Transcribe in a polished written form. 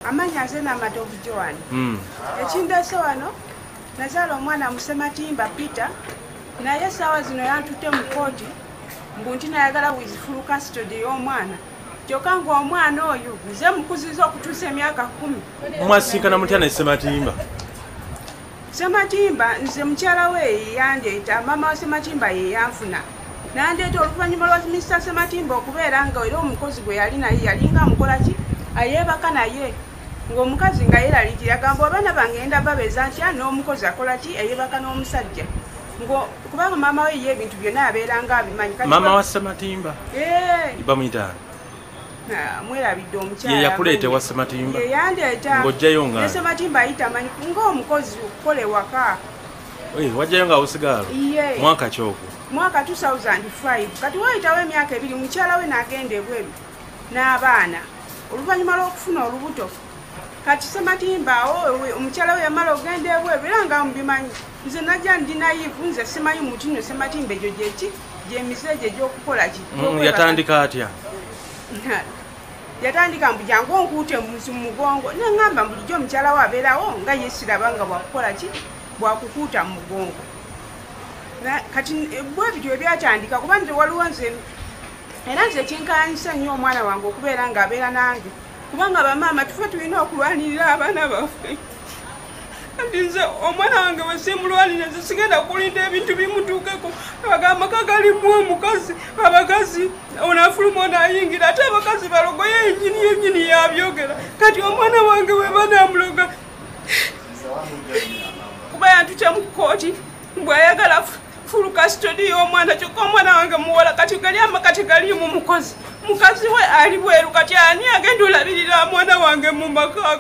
Amanya nze Namatovu Joan. Ekindese wano, nazaala omwana Musematimba Peter, naye essaawa zino yantutte mu kkooti mbu nti nayagala with full custody y'omwana, kyokka ng'omwana oyo nze mukuziza okutuusa emyaka 10. Mwasinkana mutya ne Sematimba? Sematimba nze mukyala we yeyandeeta, maama wa Sematimba yeyanfuna nandeeta oluvannyuma lwa Mr. Sematimba okubeera nga era omukozi gwe yali naye yalinga amukola ki, ayeebaka naye ng'omukazi nga yeeraliikirira, agamba abaana bange ngenda babeeza ntya n'omukozi akola ki, eyeebaka n'omusajja, kubanga maama we ye ebintu byonna abeera nga abimanyi. Maama wa Sematimba bamuyita mwerabidde omukyala ye yakuleeta ewa Sematimba, ye yandeeta ng'ojjayo nga Sematimba ayita amanyi ng'omukozi okukola ewaka. Wajjayo nga awusigaalo? Mwaka ki ogwo? Mwaka 2005. Kati wayitawo emyaka 2 mukyala we n'agenda ebweru n'abaana oluvannyuma lw'okufuna olubuto. Kati Sematimba awo omukyala we yamala okugenda ebweru era nga mubimanyi, nze najja ndi nayivu, nze simanyi mutino Sematimba egyo gyeki gyemize egyo egy'okukola ki. Yatandika atya? Yatandika mbu jangu onkuute mu mugongo, neŋŋamba bulijjo omukyala we abeerawo nga ye siraba nga bwakukola ki, bwakukuuta mu mugongo. Kati bwe bityo ebyatandika, kuba nze waliwo nze era nze kinkaanyisa nnyo omwana wange okubeera ng'abeera nange, kubanga bamaama tufe tulina okulwanirira abaana baffe. Kati nze omwana wange bwe simulwanira nze sigenda kulinda ebintu bimutuukeko. Agamba kagalimu omukazi, abakazi ono afuluma ono ayingira, ate abakazi balogoye yennyini yennyini yabyogera. Kati omwana wange bwe banaamuloga, kuba yantute mu kkooti bw'ayagala full custody y'omwana, kyokka omwana wange muwala kati gali amakati galimu mukozi, mukazi we ali bweru, kati ani agenda olabirira mwana wange mu maka?